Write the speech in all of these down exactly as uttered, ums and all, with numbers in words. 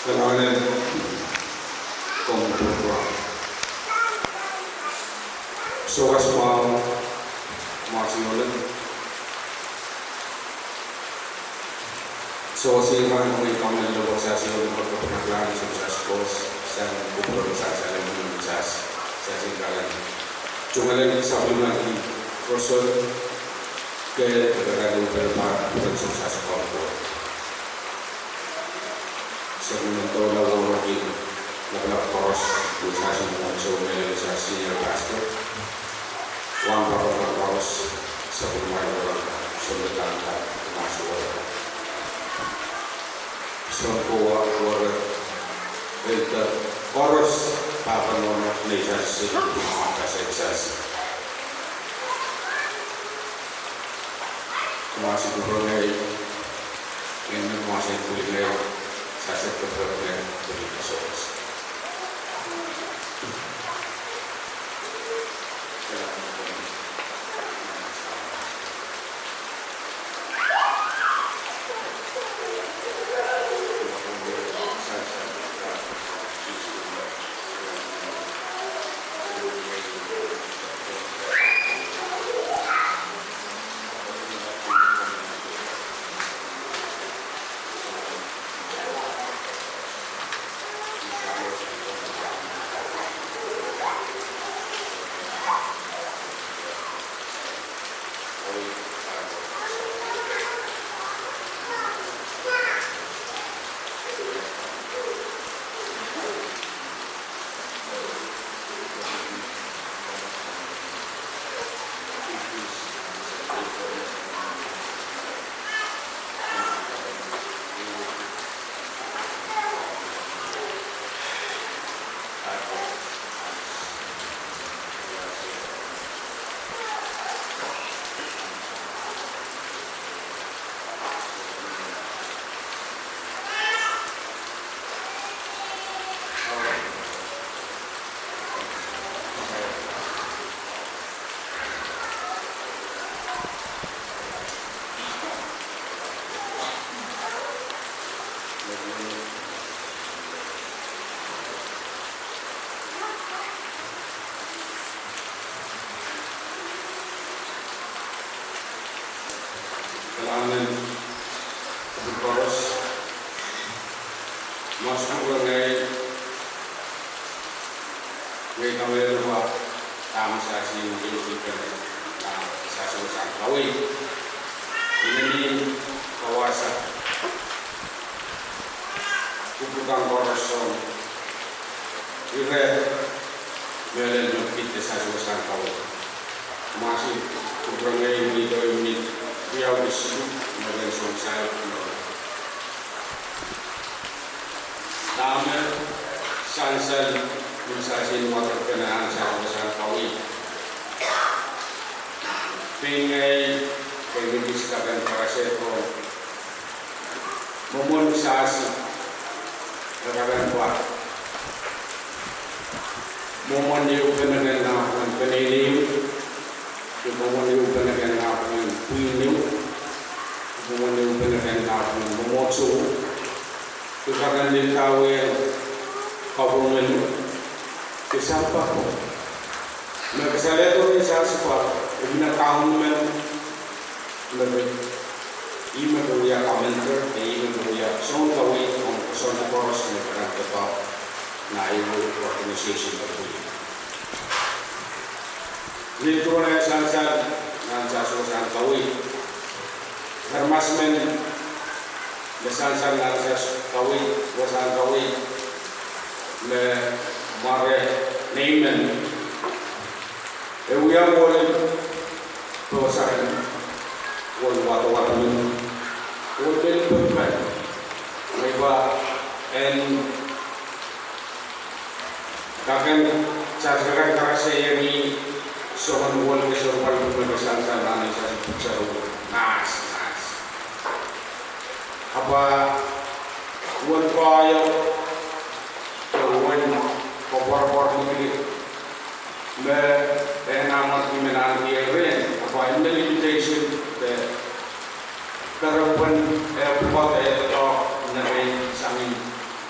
Kalahngan en komw pwurpwura. Souwas mwahu, mwahsi ohlek. Souwas iang komwi kamehlele wet sasi ohlek, pwurpwura kalahngan, souwas koaros sang kupwuren sasi, sang kupwuren sasi, sasi kalahngan. Tungoal en sapwellimatail roson, ke, ke kalahngan en pwurpwura, pwurpwuren sasi koaros. Sapwellimen doula wehwehki lapalap koaros, wehwehki sasi mwohn sou, mehlel sasi senior pastor. Wahnpoaron koaros, sapwellimatail doula, sounpei kan, mwahsi wehwehki. Sounkowa wehwehki, elder koaros, pahpa, nohno, nei sasi, mwahu sasi, sasi. Mwahsi kupwuren ngehi, ngehi me mwahsi pwulingei, sasi kupwuren ngehi, pwulingei souwas. Kalahngan en kupwur koaros. Mwahsi kupwuren ngehi, ngehi kamehlele pwe dahme sasi iang iang pene, ah, sasi wasa kaweid. Inenen kawasa kupwur kan koaros soang. Ire mehlel me pid de sasi wasa kaweid. Mwahsi kupwuren ngehi, ngehi doh imwin riau kis isuh, me ren soang sair, me dahme sansal me sasi iang wadek pene nan sasi wasa kaweid. Pein ngehi, pein ngehi kis kak en karasehdo mwomwen sasi, e kak en pwa mwomwen ehu peneinei, peneinei, mwomwen ehu peneinei, pwihn ehu, mwomwen ehu peneinei, mwomwohdiso, ke kak en lel dahwe kapwungen, ke sampah. Me kasalehdo ni sasi pwe, e mihmi Kaun men, me, ih me ke wia commander, ih me ke wia soun kaweid, ong kosonned koaros me kak en doadoahk nan ehu organization me pwung. Ni duwen sansal nan sasi wasa kaweid, aramas men me sansal nan sasi kaweid, wasa kaweid, me mware Neimen, e wia ohl pousaren ohl wadawad men, ohl lel pepel, me pahn en kak en sasi kak en karasehng soangen ohl kesempwal me ke sansal nan sasi pwuhk sarawi, nas, nas. Ahpw uwen koahiek, uwen koapworopwor likilik me e nanmwarki me nahneki rehn, ahpw ih me limitation de kerepwen e pwukat e doadoahk nein sangin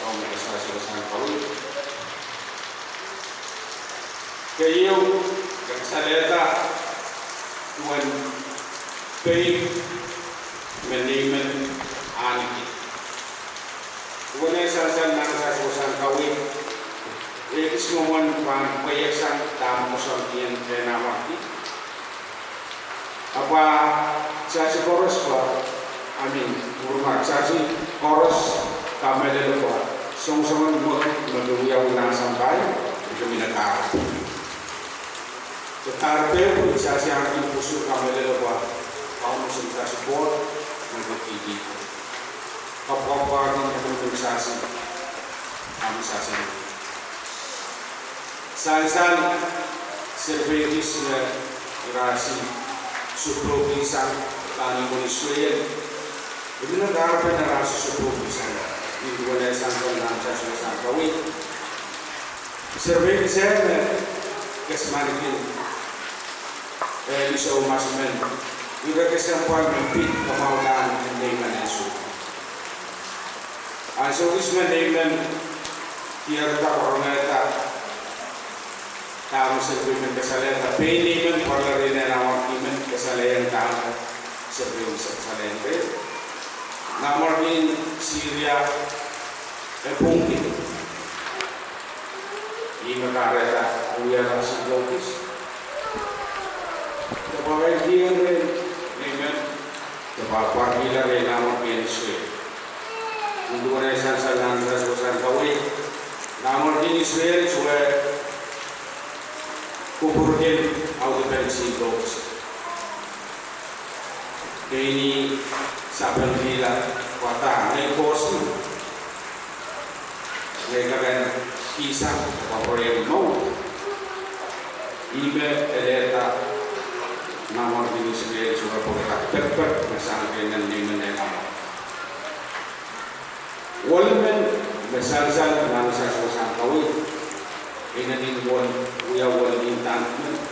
Kauno, me kasasewesang kaweid. Keieu, e kasalehda duwen peik me Neiman ahneki. Duwen eh sansal nan kasasewesang kaweid, e ekis mwomwen pahn pweieksang dahme koasoandien eh nanmwarki. Ahpw kitail koaros pwe, I mean, mwurin kitail koaros kamehlele pwe songosongen mwekid me ke wiawi nan sampah, e kin mihla kahrepe. Ke kahrepe pwe kitail ahneki pwoson kamehlele pwe Kauno Sises Koht me kihdi. Kapwakapwahki me kitail, ahmw kitail sansal serepein kis me irail sohte pwosang nan imwen Israel. Ih me kahrepen irail sohte pwosang. Ih duwen eh sansal nan kasasewesang kaweid. Serepein kis me kesempwal kin, eh, ni soumas men. Ire kesempwal me pid kamwahulan en Neiman ansou. Ansou kis me Neiman diarada, korongehda dahme serepein men kasalehda, pein Neiman pwarala rehn eh nanmwarki men kasalehiong dahme serepein men kasalehiong reh. Nanmwarkien Siria e pwungki. Ih me kahrehda wiahla sidohkis. De pwarala rehn Neiman, de pwarala rehn nanmwarkien Israel. Ih duwen eh sansal nan kasasewesang kaweid. Nanmwarkien Israel sohte kupwurki audepen sidohkis. Keini sapengkihla pwe dahme koasoandi me kak en kihsang pwe pwarala mour. Ih me elehda nanmwarkien Israel sohte pwarala pekpek me sang rehn Neiman eh nanmwarki. Ohl men me sansal nan kasasewesang kaweid, e inenen ohl, wia ohl intendment,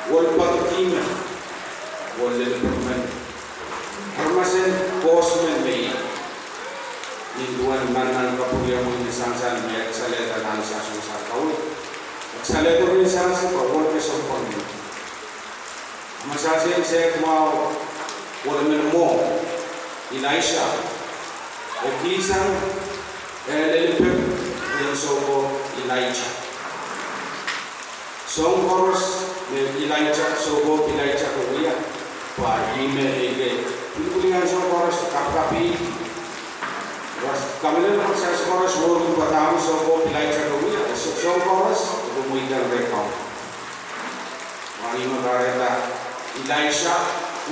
ohl pekipeki men, ohl lipilipil men, aramasen koasoandi men me ih. Ih duwen nan nan kapwuriamwei me sansal me kasalehda nan kasasewesang kaweid. Kasalehda rehn sansal pwe ohl kesempwal men. Ahmw sasehn sehd mwahu Welimen mwo, Elaisa, e kihsang, e lelipek, ien soukohp Elaija. Soahng koaros me Elaija, soukohp Elaija ke wia, pwe ih me e kak pilipil ansou koaros kapikapihdi. Ras kamehlele pwe sas koaros wehwehki pwe dahme soukohp Elaija ke wia, soahng koaros, e mweidohng rehn Kauno. Mwahu me kahrehda Elaisa,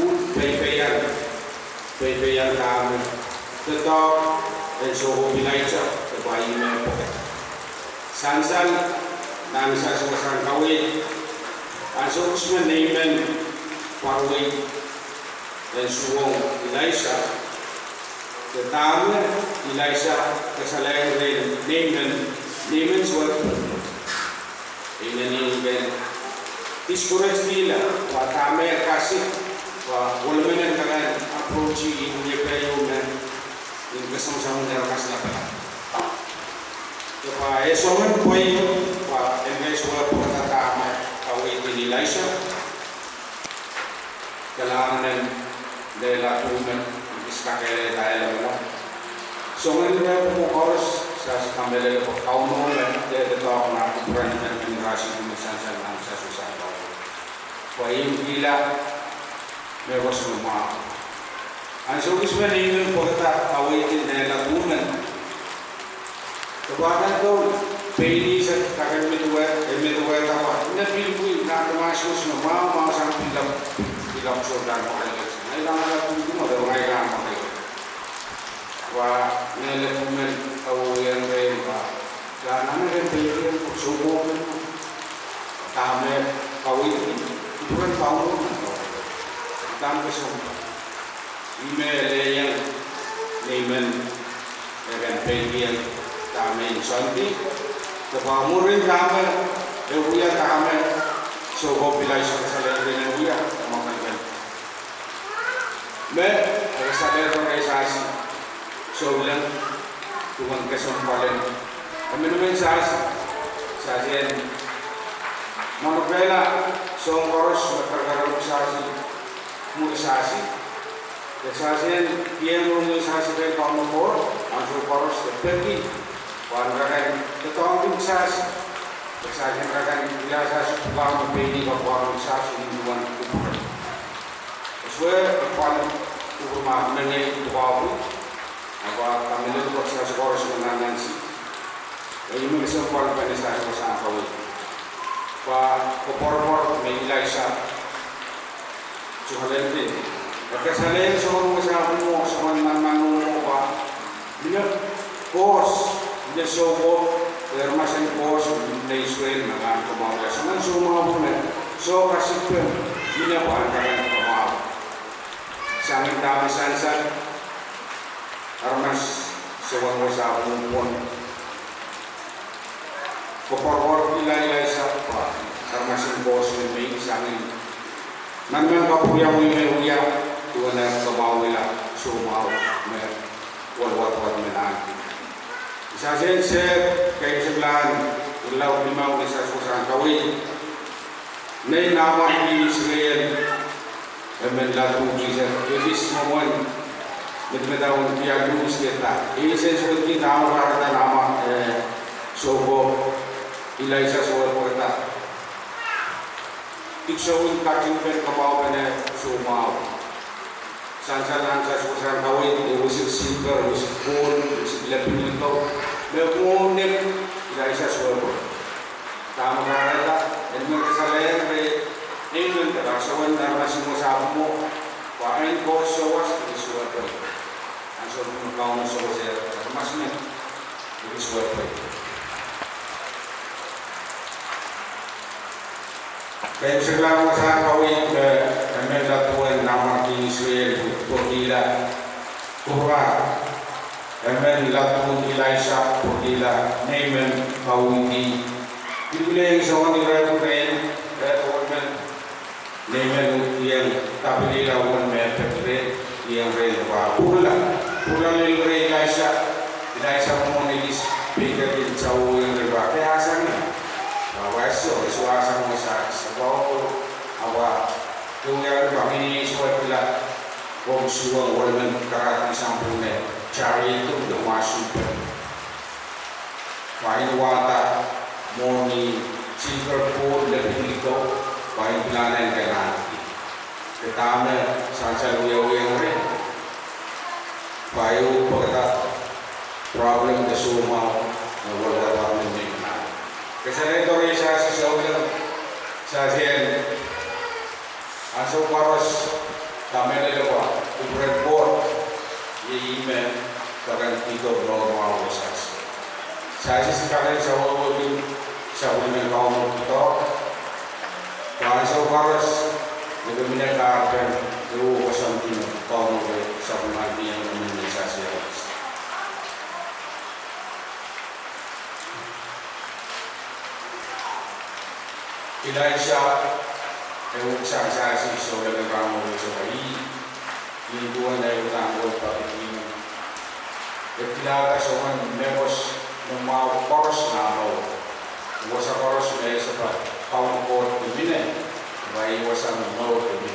uhd peipeian, peipeian dahme doadoahk en soukohp Elaija, de pwe ih me pwekada. Sansal nan saswasang kaweid, ansou kis me Naaman pwarowei en suwong Elaisa, de dahme Elaisa kasalehiong rehn Naaman, Naaman sohte pwung. Inenen ih kin discourage kihla, pwe dahme kasik, pwe welimen en kak approach ih, ih me keieu me, ih me kesempwal sang aramas lapalap. De pwe e soangen pweio, pwe e kak sohte pwekada dahme kaweid en Elaisa. Kalahngan en lella duwen me, kis kakehlaka lamalam. Soangen ire pwukoa koaros, sas kamehlele pwe Kauno me, de doadoahk nan kupwuren men, men rasih me sansal nan saswasang kaweid. Pwe ih kihla, me koaros me mwahu. Ansou kis me Naaman pwekada kaweid en lella duwen me, de pwe e kak pil pein ih sehse kak en medewehda, e medewehda pwe, ih me pil pwihn nan Damascus me mwahu, mwahu sang pilap, pilap sohte mwakelekel. Ngehi pahn ale pwihn duwen me, de ngehi pahn mwakelekel. Pwe lella duwen me kaweid en rehn pwe, dahme e pil pwihn, pwe soukohp me, dahme kaweid, kupwuren Kauno me. Dahme kesempwal. Ih me lelohng Naaman, e kin peikiong dahme e nsondi, de pwe mwurin dahme, e wia dahme, soukohp Elaisa kasalehiong rehn en wia, mwakelekel. Me, e kasalehiong rehn sasi, souleng, duwen kesempwalen. Emenemen sasi, sasi en, manokehla, soahng koaros, me karakarahk sasi, mwuri sasi. De sasi en, kiheng rong sasi rehn Kauno Koht, ansou koaros de peki, pwe en kak en, de doadoahngki sasi. De sasi en kak en, wia sasi pwukoa me pein ih kapwukoa rong sasi, ni duwen kupwuren. Sohte, e pwal, kupwur me mengei pwukoa pwukoa. Ahpw kamehlele pwe sas koaros me nannansi. Ih me kesempwal pene saswasang kaweid. Pwe koapworopwor me Elaisa. Sohte lel pil. E kasalehiong soangen wasa mwo, soangen manaman mwo pwe, mie koaros, mie soukohp, aramas en koaros, mie Israel, me pahn kamwahwihala. Soangen soumwahu me, soh kasik pwe, mie pahn kak en kamwahu. Sang dahme sansal, aramas soangen wasa mwo pwon. Koapworopworkihla Elaisa pwe, aramas en koaros me mie sang. Manaman kapwuriamwei me wia, duwen kamwahwihala, soumwahu me, wal wadawad me nan. Sasi en se, keimwseklahn, irelaud limau me saswasang kaweid. Nei Naaman kin Israel, emen laud pwuhk sise, ekis mwomwen, medamedawehn kial luhs kehda. Ei sehse sohte kin Naaman kahrehda Naaman, eh, soukohp, Elaisa sohte pwekada. Dipwisou en katingpen kamwahupene soumwahu. Sansal nan saswasang kaweid, e wisik silver, wisik gold, wisik lepin likou. Me mwohn nek, Elaisa sohte pwekada. Dahme kahrehda, en me kasalehiong rehn Naaman de pahn soangen aramas en wasa mwo, pwe en koaros sawas, e sohte pwekada. Ansou me Kauno sewese aramas men, e sohte pwekada. Keimwseklahn wasahn kaweid me, emen laud duwen Naaman kin Israel pwekihla. Kupwur, emen laud duwen Elaisa pwekihla, Naaman kauhdi. Pil pil ih soangen ire pwuren, eh, ohl men. Naaman uhd kiheng, tapilihla ohl me pekire, kiheng reh pwe pwurala. Pwurala lel reh Elaisa, Elaisa mwohn ekis, pil kak kin sawihong reh pwe ke asang. Pwe wasa, wasa asang me sahs, pwe, ahpw, ke wia pwe mie sohte pwekada. Komw suwed welimen karahdi sampwung ne chariot de mwahsuhpe. Pwain wahda mwohn ni silver bowl lepin liko, pwain pilahn en kalahnki. Ke dahme sansal wiawiong reh, pwai uhd pekada problem de soumwahu me weliakapwal me mihmi nan. Ke sehse doare sasi souleng, sasi en ansou koaros, kamehlele pwe kupwuren Koht, iei ih me pekehng kihdo mour mwahu oh sasi. Sasi sikalen sawehwehki sapwellimen Kauno doadoahk, pwe ansou koaros, me ke mihmi nan kahrepen, ke uhwong koasoandi me Kauno sapwellimanki ong me mihmi nan sasi. Ilaisa, e uhk sang sasi souleng en rahnwet, e sohte ih, nin duwen e uhdahn wet papitime. E pilada soangen mehkot me mwahu koaros nan mour. Wasa koaros me e sohte Kauno Koht mihmi nan, pwe ih wasa me mour mihmi.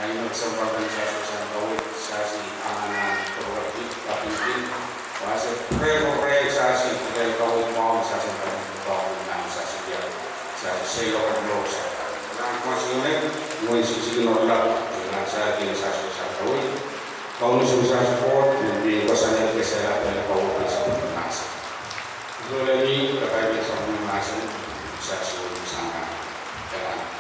Ahi me kesempwal kan sasi sang kaweid, sasi anahne doaropwe papitime. Wasa pwurehng, pwurehng sasi, pwurehng kaweid mwahu sasi kan, pwurehng nan sasi ia, sasi seiloak en mour sasi. Nan mwahs ieu me, mwein sikisikin oaralap, nan sasi kin sasi sang kaweid. Kauno Sises Koht, me wasa nan kesehla pwehn kaweid pil sapwellime mahsen. Sohla ni, kapai pil sapwellime mahsen, sasi wasa sang nan.